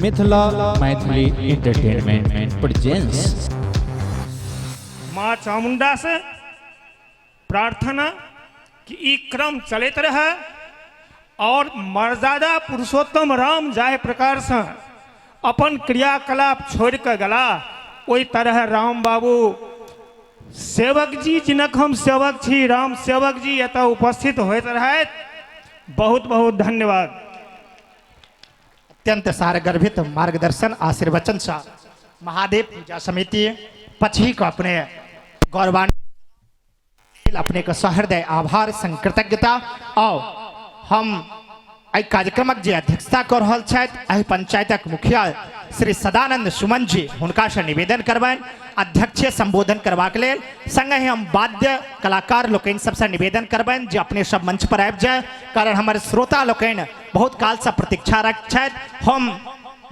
Mithila Maithili entertainment presents. माँ चामुंडा से प्रार्थना कि ई क्रम चलैत रहे और मर्यादा पुरुषोत्तम राम जाहि प्रकार से अपन क्रियाकलाप छोड़ के गला, ओहि तरह राम बाबू सेवक जी, जिनक हम सेवक छी, राम सेवक जी एतऽ उपस्थित होइत रहथि। बहुत बहुत धन्यवाद। अत्यंत सारगर्भित मार्गदर्शन आशीर्वचन सा महादेव पूजा समिति पचही को अपने गौरवान्वित, अपने के सहृदय आभार संकृतज्ञता। और हम एहि कार्यक्रमक जे अध्यक्षता कर रहल छथि, एहि पंचायतक मुखिया श्री सदानंद सुमन जी, हुनका से निवेदन करबनि अध्यक्षीय संबोधन करबाक लेल। संगहि हम वाद्य कलाकार लोकनि सबसँ निवेदन करबनि जे अपने सब मंच पर आबि जाय, कारण हमर श्रोता लोकनि बहुत कालसँ प्रतीक्षारत छथि। हम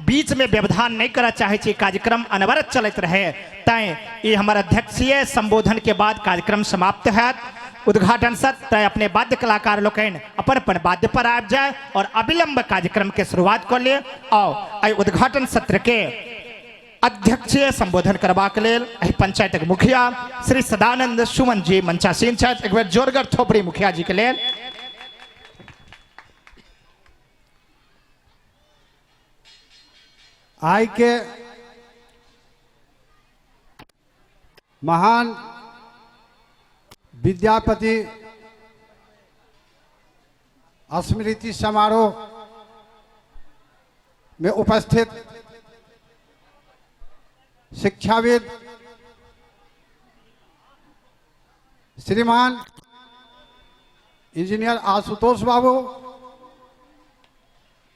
बीच में व्यवधान नहीं करऽ चाहै छी, कार्यक्रम अनवरत चलैत रहे, तैं ई हमर अध्यक्षीय संबोधन के बाद कार्यक्रम समाप्त हैत उद्घाटन सत्र। तैं अपने वाद्य कलाकार लोकनि अपन अपन वाद्य पर आबि जाय और अविलंब कार्यक्रम के शुरुआत कऽ ले। और एहि उद्घाटन सत्र के अध्यक्षीय संबोधन करबाक लेल एहि पंचायतक मुखिया श्री सदानंद सुमन जी मंचासीन छथि। एक बेर जोरगर थोपड़ी मुखिया जी के लेल। आइ के महान विद्यापति स्मृति समारोह में उपस्थित शिक्षाविद श्रीमान इंजीनियर आशुतोष बाबू,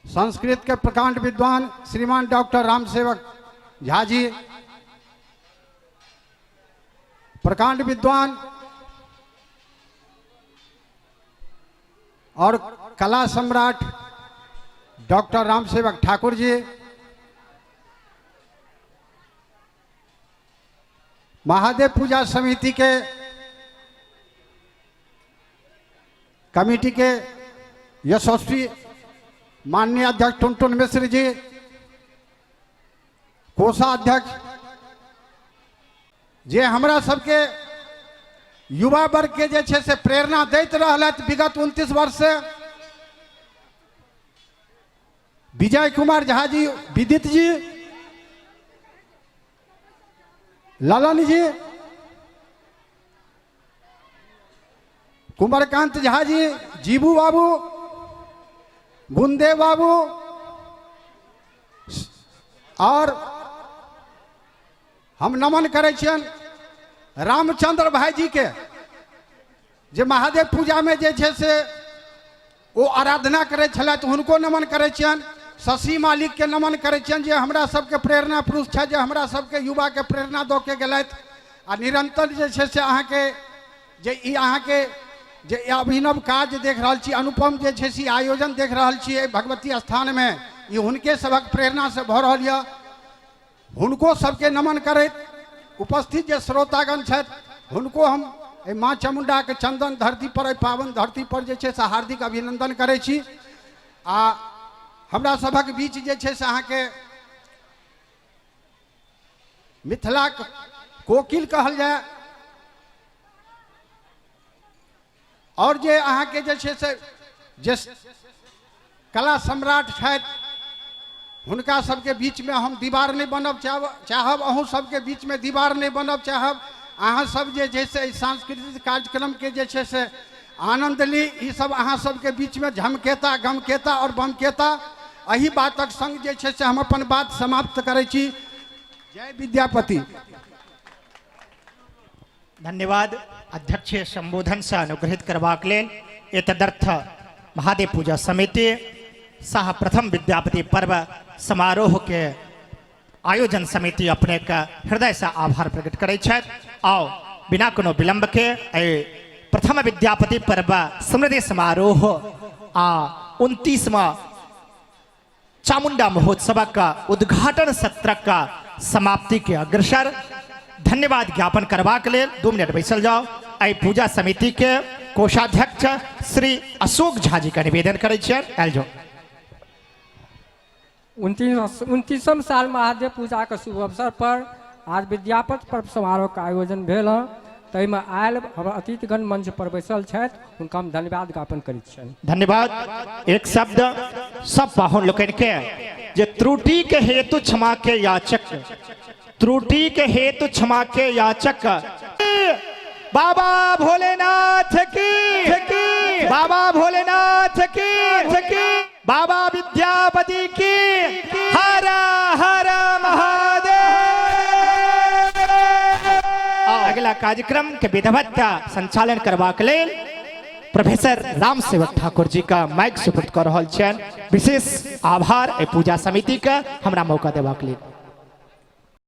संस्कृत के प्रकांड विद्वान श्रीमान डॉक्टर रामसेवक झा जी, प्रकांड विद्वान और कला सम्राट डॉक्टर रामसेवक ठाकुर जी, महादेव पूजा समिति के कमेटी के यशस्वी माननीय अध्यक्ष टुनटुन मिश्र जी, कोषाध्यक्ष जे हमरा सबके युवा वर्ग के जे छै से प्रेरणा दैत रहलथि विगत 29 वर्ष से, विजय कुमार झा जी, विदित जी, ललन जी, कुमरकांत झा जी, जीबू बाबू, गुंदेव बाबू, और हम नमन करै छियनि रामचंद्र भाई जी के, जे महादेव पूजा में जे छै से ओ आराधना करै छलथि, हुनको नमन करै छियनि। शशि मालिक के नमन करै छियनि, जे हमरा सबके प्रेरणा पुरुष छथि, जे हमरा सबके युवा के प्रेरणा दऽ के गेलथि आ निरंतर जे छै से अहाँके जे ई अहाँके जे अभिनव काज देख रहल छी, अनुपम जे छै से आयोजन देख रहल छी एहि भगवती स्थानमे, ई हुनके सभक प्रेरणासँ भऽ रहल यऽ। हुनको सबके नमन करैत उपस्थित जे श्रोतागण छथि, हुनको हम एहि माँ चामुण्डाके चंदन धरती पर, एहि पावन धरती पर जे छै से हार्दिक अभिनंदन करै छी। आ हमरा सभक बीच जे छै से अहाँके मिथिलाक कोकिल कहल जाय, और जे अहाँके जे छै से जे कला सम्राट छथि, हुनका सबके बीचमे हम दीवार नहि बनब चाहब, अहूँ सबके बीचमे दीवार नहि बनब चाहब। अहाँ सब जे छै से एहि सांस्कृतिक कार्यक्रमके जे छै से आनन्द ली, ई सब अहाँ सबके बीचमे झमकेता, गमकेता आओर बमकेता। एहि बातक संग जे छै से हम अपन बात समाप्त करै छी। जय विद्यापति। धन्यवाद अध्यक्ष संबोधन से अनुग्रहित करबाक लेल। एतदर्थ महादेव पूजा समिति सह प्रथम विद्यापति पर्व समारोह के आयोजन समिति अपने के हृदय से आभार प्रकट करै छथि। आओ बिना कोनो विलंब के एहि प्रथम विद्यापति पर्व स्मृति समारोह आ 29वां चामुंडा महोत्सवक उद्घाटन सत्रक समाप्ति के अग्रसर धन्यवाद ज्ञापन करबाक लेल 2 मिनट बैसल जाओ। एहि पूजा समिति के कोषाध्यक्ष श्री अशोक झा जी का निवेदन करै छियनि, आयल जाओ। 29म साल महादेव पूजाके शुभ अवसर पर आज विद्यापति पर्व समारोहके आयोजन भेल हँ। ताहिमे आयल हमर अतिथिगण मंच पर बैसल छथि, हुनका हम धन्यवाद ज्ञापन करैत छियनि। धन्यवाद। एक शब्द सब पाहुन लोकनि के जे त्रुटि के हेतु क्षमा के याचक, त्रुटि के हेतु क्षमा के याचक। बाबा भोलेनाथ की, बाबा भोलेनाथ की, बाबा विद्यापति की, हर हर महादेव। अगला कार्यक्रम के विधिवत संचालन करबाक लेल प्रोफेसर राम सेवक ठाकुर जी का माइक सुपुर्द कर रहल छनि। विशेष आभार एहि पूजा समिति के हमरा मौका देबाक लेल।